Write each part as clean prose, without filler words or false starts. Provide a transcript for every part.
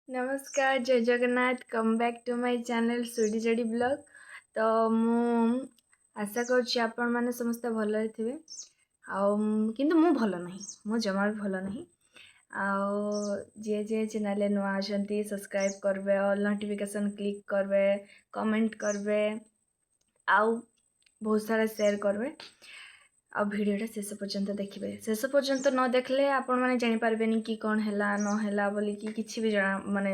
ନମସ୍କାର, ଜୟ Jagannath. Come back to my channel ସୁଡ଼ି ଜଡ଼ି blog. ତ ମୁଁ ଆଶା କରୁଛି ଆପଣମାନେ ସମସ୍ତେ ଭଲରେ ଥିବେ। ଆଉ କିନ୍ତୁ ମୁଁ ଭଲ ନାହିଁ, ମୁଁ ଜମା ବି ଭଲ ନାହିଁ। ଆଉ ଯିଏ ଯିଏ ଚ୍ୟାନେଲ୍ରେ ନୂଆ ଅଛନ୍ତି, ସବସ୍କ୍ରାଇବ୍ କରିବେ, ଅଲ୍ ନୋଟିଫିକେସନ୍ କ୍ଲିକ୍ କରିବେ, କମେଣ୍ଟ କରିବେ ଆଉ ବହୁତ ସାରା ସେୟାର କରିବେ ଆଉ ଭିଡ଼ିଓଟା ଶେଷ ପର୍ଯ୍ୟନ୍ତ ଦେଖିବେ। ଶେଷ ପର୍ଯ୍ୟନ୍ତ ନ ଦେଖିଲେ ଆପଣମାନେ ଜାଣିପାରିବେନି କି କ'ଣ ହେଲା ନ ହେଲା ବୋଲିକି। କିଛି ବି ଜଣା ମାନେ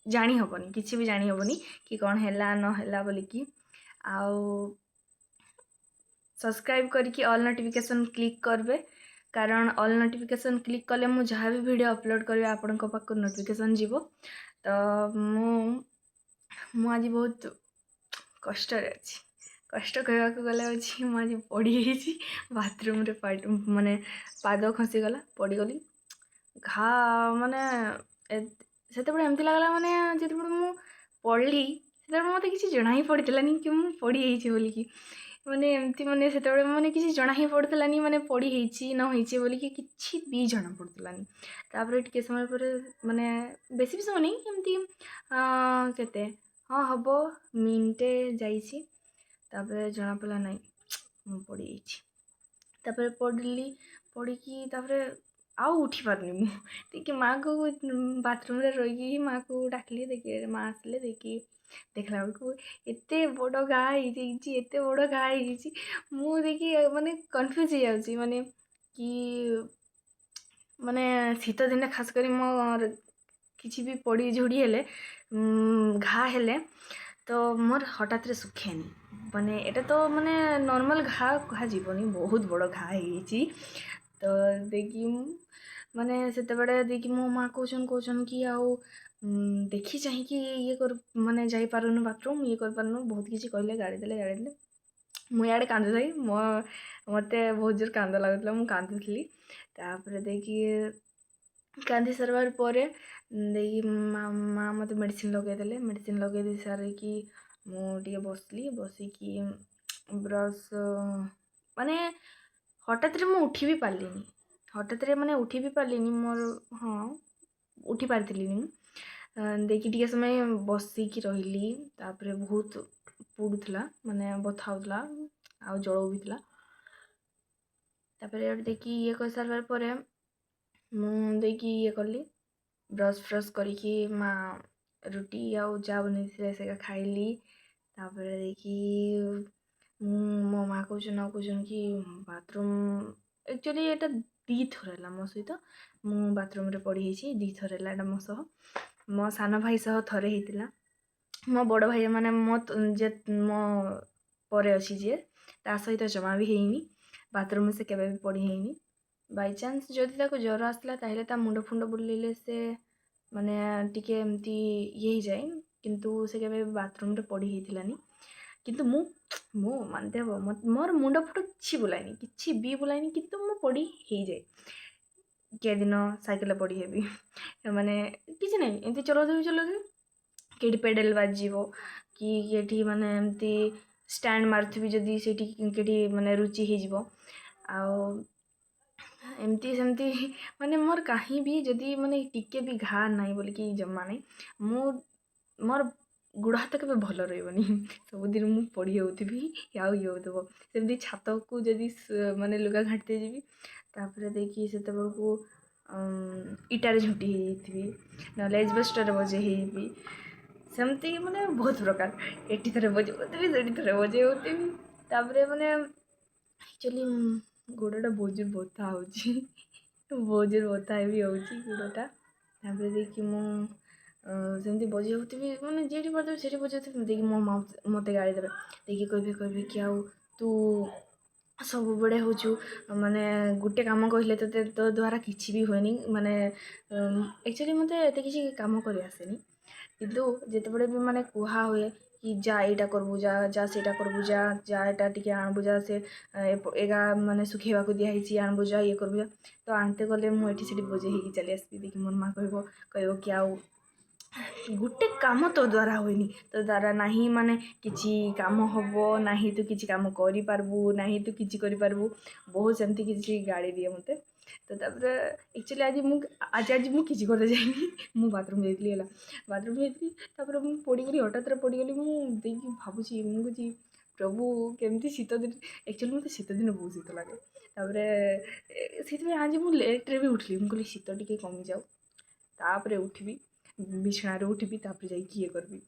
ଜାଣି ହେବନି, କିଛି ବି ଜାଣି ହେବନି କି କ'ଣ ହେଲା ନ ହେଲା ବୋଲିକି। ଆଉ ସବସ୍କ୍ରାଇବ୍ କରିକି ଅଲ୍ ନୋଟିଫିକେସନ୍ କ୍ଲିକ୍ କରିବେ, କାରଣ ଅଲ୍ ନୋଟିଫିକେସନ୍ କ୍ଲିକ୍ କଲେ ମୁଁ ଯାହା ବି ଭିଡ଼ିଓ ଅପଲୋଡ଼ କରିବି, ଆପଣଙ୍କ ପାଖକୁ ନୋଟିଫିକେସନ୍ ଯିବ। ତ ମୁଁ ଆଜି ବହୁତ କଷ୍ଟରେ ଅଛି। କଷ୍ଟ କହିବାକୁ ଗଲେ ଅଛି, ମୁଁ ଆଜି ପଡ଼ିଯାଇଛି ବାଥରୁମ୍ରେ। ମାନେ ପାଦ ଖସିଗଲା, ପଡ଼ିଗଲି। ଘା ମାନେ ସେତେବେଳେ ଏମିତି ଲାଗିଲା, ମାନେ ଯେତେବେଳେ ମୁଁ ପଡ଼ିଲି, ସେତେବେଳେ ମୋତେ କିଛି ଜଣା ହିଁ ପଡ଼ିଥିଲାନି କି ମୁଁ ପଡ଼ିଯାଇଛି ବୋଲିକି। ମାନେ ଏମିତି ମାନେ ସେତେବେଳେ ମାନେ କିଛି ଜଣା ହିଁ ପଡ଼ୁଥିଲାନି, ମାନେ ପଡ଼ି ହେଇଛି ନ ହେଇଛି ବୋଲିକି କିଛି ବି ଜଣା ପଡ଼ୁଥିଲାନି। ତାପରେ ଟିକେ ସମୟ ପରେ, ମାନେ ବେଶୀ ବି ସମୟ ନାହିଁ, ଏମିତି କେତେ ହଁ ହେବ ମିନିଟେ ଯାଇଛି, ତାପରେ ଜଣାପଡ଼ିଲା, ନାଇଁ, ମୁଁ ପଡ଼ିଯାଇଛି। ତାପରେ ପଡ଼ିଲି, ପଡ଼ିକି ତାପରେ ଆଉ ଉଠିପାରୁନି ମୁଁ। ଦେଖି ମାଆକୁ ବାଥରୁମ୍ରେ ରହିକି ମାଆକୁ ଡାକିଲି। ଦେଖି ମାଆ ଆସିଲେ। ଦେଖି ଦେଖିଲା ବେଳକୁ ଏତେ ବଡ଼ ଘା ହେଇଯାଇଛି, ଏତେ ବଡ଼ ଘା ହେଇଯାଇଛି। ମୁଁ ଦେଖି ମାନେ କନଫ୍ୟୁଜ୍ ହେଇଯାଉଛି, ମାନେ କି ମାନେ ଶୀତ ଦିନେ ଖାସ କରି ମୋର କିଛି ବି ପଡ଼ି ଝୁଡ଼ି ହେଲେ, ଘା ହେଲେ ତ ମୋର ହଠାତ୍ରେ ଶୁଖେନି। ମାନେ ଏଇଟା ତ ମାନେ ନର୍ମାଲ୍ ଘା କୁହାଯିବନି, ବହୁତ ବଡ଼ ଘା ହେଇଯାଇଛି। ତ ଦେଇକି ମାନେ ସେତେବେଳେ ଦେଇକି ମୋ ମାଆ କହୁଛନ୍ କି ଆଉ ଦେଖି ଚାହିଁକି ଇଏ କର, ମାନେ ଯାଇପାରୁନୁ ବାଥରୁମ୍, ଇଏ କରିପାରୁନୁ। ବହୁତ କିଛି କହିଲେ, ଗାଳି ଦେଲେ, ଗାଳି ଦେଲେ। ମୁଁ ଇଆଡ଼େ କାନ୍ଦୁଥାଏ। ମୋତେ ବହୁତ ଜୋର କାନ୍ଦ ଲାଗୁଥିଲା, ମୁଁ କାନ୍ଦୁଥିଲି। ତାପରେ ଦେଇକି କାନ୍ଦି ସାରିବା ପରେ ଦେଇକି ମା ମୋତେ ମେଡ଼ିସିନ୍ ଲଗେଇଦେଲେ। ମେଡ଼ିସିନ୍ ଲଗେଇ ଦେଇ ସାରିକି ମୁଁ ଟିକେ ବସିଲି। ବସିକି ବ୍ରସ୍ ମାନେ ହଠାତ୍ରେ ମୁଁ ଉଠି ବି ପାରିଲିନି। ହଠାତ୍ରେ ମାନେ ଉଠି ବି ପାରିଲିନି ମୋର, ହଁ, ଉଠି ପାରିଥିଲିନି ମୁଁ। ଦେଇକି ଟିକେ ସମୟ ବସିକି ରହିଲି। ତାପରେ ବହୁତ ପୋଡ଼ୁଥିଲା, ମାନେ ବଥା ହେଉଥିଲା ଆଉ ଜଳଉ ବି ଥିଲା। ତାପରେ ଦେଇକି ଇଏ କରିସାରିଲା ପରେ ମୁଁ ଦେଇକି ଇଏ କଲି, ବ୍ରସ୍ ଫ୍ରସ୍ କରିକି ମା ରୁଟି ଆଉ ଚା ବନେଇଥିଲେ, ସେଇଟା ଖାଇଲି। ତାପରେ ଦେଇକି ମୁଁ ମୋ ମା କହୁଛନ୍ ଆଉ କହୁଛନ୍ କି ବାଥରୁମ୍ ଆକ୍ଚୁଆଲି ଏଇଟା ଦୁଇଥର ହେଲା ମୋ ସହିତ। ମୁଁ ବାଥରୁମ୍ରେ ପଡ଼ିଯାଇଛି, ଦୁଇଥର ହେଲା ଏଇଟା ମୋ ସହ। ମୋ ସାନ ଭାଇ ସହ ଥରେ ହେଇଥିଲା। ମୋ ବଡ଼ ଭାଇ, ମାନେ ମୋ ଯେ ମୋ ପରେ ଅଛି ଯିଏ, ତା ସହିତ ଜମା ବି ହେଇନି। ବାଥରୁମ୍ରେ ସେ କେବେ ବି ପଡ଼ି ହେଇନି। ବାଇଚାନ୍ସ ଯଦି ତାକୁ ଜ୍ୱର ଆସିଲା, ତାହେଲେ ତା ମୁଣ୍ଡ ଫୁଣ୍ଡ ବୁଲେଇଲେ ସେ ମାନେ ଟିକେ ଏମିତି ଇଏ ହେଇଯାଏ, କିନ୍ତୁ ସେ କେବେ ବାଥରୁମ୍ରେ ପଡ଼ି ହେଇଥିଲାନି। କିନ୍ତୁ ମୁଁ ମାନିତେ ହେବ, ମୋର ମୁଣ୍ଡ ଫୁଣ୍ଡ କିଛି ବୁଲାଏନି, କିଛି ବି ବୁଲାଏନି, କିନ୍ତୁ ମୁଁ ପଡ଼ି ହେଇଯାଏ। କେଦିନ ସାଇକେଲରେ ପଡ଼ି ହେବି, ମାନେ କିଛି ନାହିଁ, ଏମିତି ଚଲାଉଥିବି ଚଲାଉଥିବି, କେଠି ପେଡ଼େଲ ବାଜିଯିବ କି କେଠି ମାନେ ଏମିତି ଷ୍ଟାଣ୍ଡ ମାରୁଥିବି ଯଦି, ସେଇଠି କେଠି ମାନେ ରୁଚି ହେଇଯିବ। ଆଉ ଏମିତି ସେମିତି ମାନେ ମୋର କାହିଁ ବି ଯଦି ମାନେ ଟିକେ ବି ଘା ନାହିଁ ବୋଲିକି ଜମା ନାହିଁ। ମୁଁ ମୋର ଗୋଡ଼ ହାତ କେବେ ଭଲ ରହିବନି, ସବୁଦିନ ମୁଁ ପଡ଼ି ହେଉଥିବି ଆଉ ଇଏ ହେଉଥିବ। ସେମିତି ଛାତକୁ ଯଦି ମାନେ ଲୁଗା ଘାଣ୍ଟି ଯିବି, ତାପରେ ଦେଇକି ସେତେବେଳକୁ ଇଟାରେ ଝୁଣ୍ଟି ହେଇଯାଇଥିବି, ନହେଲେ ଏଜବେଷ୍ଟରରେ ବଜେଇ ହେଇଯିବି। ସେମିତି ମାନେ ବହୁତ ପ୍ରକାର, ଏଠି ଥରେ ବଜେଇ ହେଉଥିବି, ସେଠି ଥରେ ବଜେଇ ହେଉଥିବି। ତାପରେ ମାନେ ଆକ୍ଚୁଆଲି ଗୋଡ଼ଟା ବହୁତ ଜୋର ବଥା ହେଉଛି, ବହୁତ ଜୋର ବଥା ବି ହେଉଛି ଗୋଡ଼ଟା। ତାପରେ ଦେଇକି ମୁଁ ସେମିତି ବଜେଇ ହେଉଥିବି, ମାନେ ଯେଉଁଠି ପାରୁଥିବି ସେଇଠି ବଜେଇଥିବି। ଦେଇକି ମୋ ମା ମୋତେ ଗାଳି ଦେବେ। ଦେଇକି କହିବେ କି ଆଉ ତୁ ସବୁବେଳେ ହେଉଛୁ, ମାନେ ଗୋଟେ କାମ କହିଲେ ତୋତେ ତୋ ଦ୍ୱାରା କିଛି ବି ହୁଏନି। ମାନେ ଆକ୍ଚୁଆଲି ମୋତେ ଏତେ କିଛି କାମ କରି ଆସେନି, କିନ୍ତୁ ଯେତେବେଳେ ବି ମାନେ କୁହା ହୁଏ କି ଯା ଏଇଟା କରିବୁ, ଯା ଯା ସେଇଟା କରିବୁ, ଯା ଯା ଏଇଟା ଟିକେ ଆଣିବୁ, ଯା ସେ ଏଗା ମାନେ ଶୁଖେଇବାକୁ ଦିଆହେଇଛି, ଆଣିବୁ ଯା, ଇଏ କରିବୁ ଯା, ତ ଆଣିତେ ଗଲେ ମୁଁ ଏଠି ସେଠି ବଜେଇ ହେଇକି ଚାଲି ଆସିବି। ଦେଖି ମୋର ମା କହିବ କି ଆଉ ଗୋଟେ କାମ ତୋ ଦ୍ୱାରା ହୁଏନି, ତୋ ଦ୍ୱାରା ନାହିଁ ମାନେ କିଛି କାମ ହେବ ନାହିଁ, ତୁ କିଛି କାମ କରିପାରିବୁ ନାହିଁ, ତୁ କିଛି କରିପାରିବୁ। ବହୁତ ସେମିତି କିଛି ଗାଳି ଦିଏ ମୋତେ। ତ ତାପରେ ଆକ୍ଚୁଆଲି ଆଜି ମୁଁ ଆଜି ଆଜି ମୁଁ କିଛି କରିତେ ଯାଇନି। ମୁଁ ବାଥରୁମ୍ ଯାଇଥିଲି ହେଲା, ବାଥରୁମ୍ ଯାଇଥିଲି। ତାପରେ ମୁଁ ପଡ଼ିଗଲି, ହଠାତରେ ପଡ଼ିଗଲି। ମୁଁ ଦେଇକି ଭାବୁଛି, ମୁଁ କହୁଛି, ପ୍ରଭୁ, କେମିତି ଶୀତ ଦିନ। ଆକ୍ଚୁଆଲି ମୋତେ ଶୀତ ଦିନ ବହୁତ ଶୀତ ଲାଗେ। ତାପରେ ସେଇଥିପାଇଁ ଆଜି ମୁଁ ଲେଟ୍ରେ ବି ଉଠିଲି। ମୁଁ କହିଲି, ଶୀତ ଟିକେ କମିଯାଉ, ତାପରେ ଉଠିବି, ବିଛଣାରୁ ଉଠିବି, ତାପରେ ଯାଇକି ଇଏ କରିବି।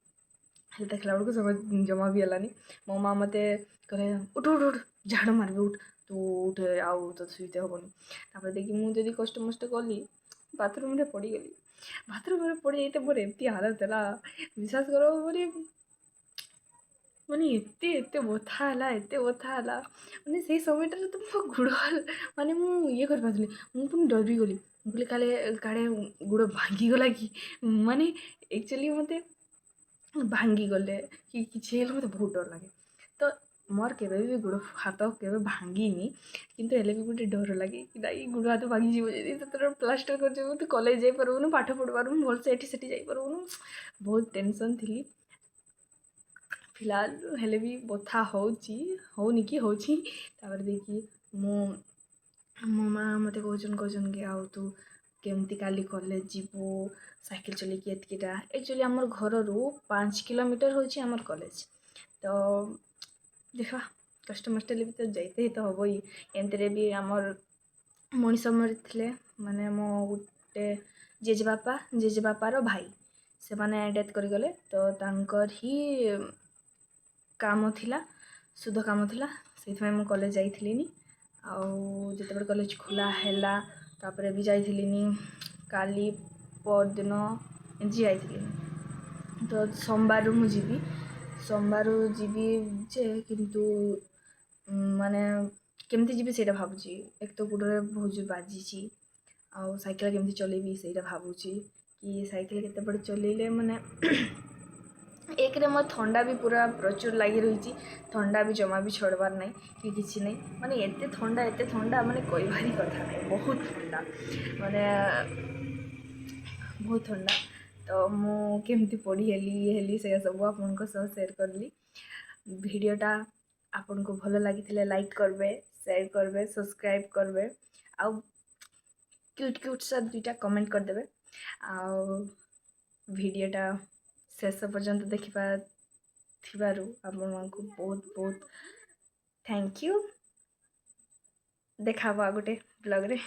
ହେଲେ ଦେଖିଲା ବେଳକୁ ସମୟ ଜମା ବି ହେଲାନି। ମୋ ମା' ମୋତେ କହିଲେ, ଉଠ, ଉଠ, ଉଠ, ଝାଡ଼ୁ ମାରିବି, ଉଠ ତୁ, ଉଠେ, ଆଉ ତୋତେ ଶୋଇତେ ହେବନି। ତାପରେ ଦେଖି ମୁଁ ଯଦି କଷ୍ଟମଷ୍ଟେ କଲି, ବାଥରୁମ୍ରେ ପଡ଼ିଗଲି। ବାଥରୁମ୍ରେ ପଡ଼ିଯାଇ ତ ମୋର ଏମିତି ହାଲତ ହେଲା, ବିଶ୍ୱାସ କର, ମାନେ ଏତେ ଏତେ ବଥା ହେଲା, ଏତେ ବଥା ହେଲା। ମାନେ ସେଇ ସମୟଟାରେ ତ ମୋ ଗୋଡ଼, ମାନେ ମୁଁ ଇଏ କରିପାରୁଥିଲି। ମୁଁ ପୁଣି ଡରି ଗଲି। ମୁଁ କହିଲି, କାଳେ କାଳେ ଗୋଡ଼ ଭାଙ୍ଗିଗଲା କି? ମାନେ ଆକ୍ଚୁଆଲି ମୋତେ ଭାଙ୍ଗିଗଲେ କି କିଛି ହେଲେ ମୋତେ ବହୁତ ଡର ଲାଗେ। ତ ମୋର କେବେ ବି ଗୋଡ଼ ହାତ କେବେ ଭାଙ୍ଗିନି, କିନ୍ତୁ ହେଲେ ବି ଗୋଟେ ଡର ଲାଗେ କି ନାଇଁ, ଗୋଡ଼ ହାତ ଭାଙ୍ଗିଯିବ ଯଦି ତ ତୋର ପ୍ଲାଷ୍ଟର କରିଯିବ, ତୁ କଲେଜ ଯାଇପାରିବୁନୁ, ପାଠ ପଢ଼ିପାରିବୁନୁ ଭଲସେ, ଏଠି ସେଠି ଯାଇପାରିବୁନୁ। ବହୁତ ଟେନସନ୍ ଥିଲି। ଫିଲହାଲ ହେଲେ ବି ବଥା ହେଉଛି, ହେଉନି କି ହେଉଛି। ତାପରେ ଦେଇକି ମୁଁ ମୋ ମା' ମୋତେ କହୁଛନ୍ କି, ଆଉ ତୁ କେମିତି କାଲି କଲେଜ ଯିବୁ ସାଇକେଲ ଚଲେଇକି ଏତିକିଟା? ଆକ୍ଚୁଆଲି ଆମର ଘରରୁ 5 କିଲୋମିଟର ହେଉଛି ଆମର କଲେଜ। ତ ଦେଖିବା, କଷ୍ଟମଷ୍ଟେ ହେଲେ ବି ତ ଯାଇତେ ହିଁ ତ ହେବ ହିଁ। ଏମିତିରେ ବି ଆମର ମଣିଷ ମରିଥିଲେ, ମାନେ ମୋ ଗୋଟେ ଜେଜେବାପା, ଜେଜେବାପାର ଭାଇ, ସେମାନେ ଡେଥ୍ କରିଗଲେ। ତ ତାଙ୍କର ହିଁ କାମ ଥିଲା, ଶୁଦ୍ଧ କାମ ଥିଲା, ସେଇଥିପାଇଁ ମୁଁ କଲେଜ ଯାଇଥିଲିନି। ଆଉ ଯେତେବେଳେ କଲେଜ ଖୋଲା ହେଲା, ତାପରେ ବି ଯାଇଥିଲିନି। କାଲି, ପରଦିନ ଏମିତି ଯାଇଥିଲି। ତ ସୋମବାରରୁ ମୁଁ ଯିବି, ସୋମବାରରୁ ଯିବି ଯେ, କିନ୍ତୁ ମାନେ କେମିତି ଯିବି ସେଇଟା ଭାବୁଛି। ଏକ ତ ଗୋଡ଼ରେ ବହୁତ ଜୋର ବାଜିଛି, ଆଉ ସାଇକେଲ କେମିତି ଚଲେଇବି ସେଇଟା ଭାବୁଛି କି ସାଇକେଲ କେତେବେଳେ ଚଲେଇଲେ। ମାନେ ଏକରେ ମୋ ଥଣ୍ଡା ବି ପୁରା ପ୍ରଚୁର ଲାଗି ରହିଛି। ଥଣ୍ଡା ବି ଜମା ବି ଛଡ଼ବାର ନାହିଁ କି କିଛି ନାହିଁ। ମାନେ ଏତେ ଥଣ୍ଡା, ଏତେ ଥଣ୍ଡା, ମାନେ କହିବାରି କଥା ନାହିଁ। ବହୁତ ଥଣ୍ଡା, ମାନେ ବହୁତ ଥଣ୍ଡା। ତ ମୁଁ କେମିତି ପଡ଼ି ହେଲି, ଇଏ ହେଲି, ସେଇଆ ସବୁ ଆପଣଙ୍କ ସହ ସେୟାର କଲି। ଭିଡ଼ିଓଟା ଆପଣଙ୍କୁ ଭଲ ଲାଗିଥିଲେ ଲାଇକ୍ କରିବେ, ସେୟାର କରିବେ, ସବସ୍କ୍ରାଇବ୍ କରିବେ ଆଉ କ୍ୟୁଟ୍ କ୍ୟୁଟ୍ ସା ଦୁଇଟା କମେଣ୍ଟ କରିଦେବେ। ଆଉ ଭିଡ଼ିଓଟା ଶେଷ ପର୍ଯ୍ୟନ୍ତ ଦେଖିବା ଥିବାରୁ ଆପଣମାନଙ୍କୁ ବହୁତ ବହୁତ thank you. ଦେଖା ହେବ ଆଉ ଗୋଟେ ବ୍ଲଗ୍ରେ।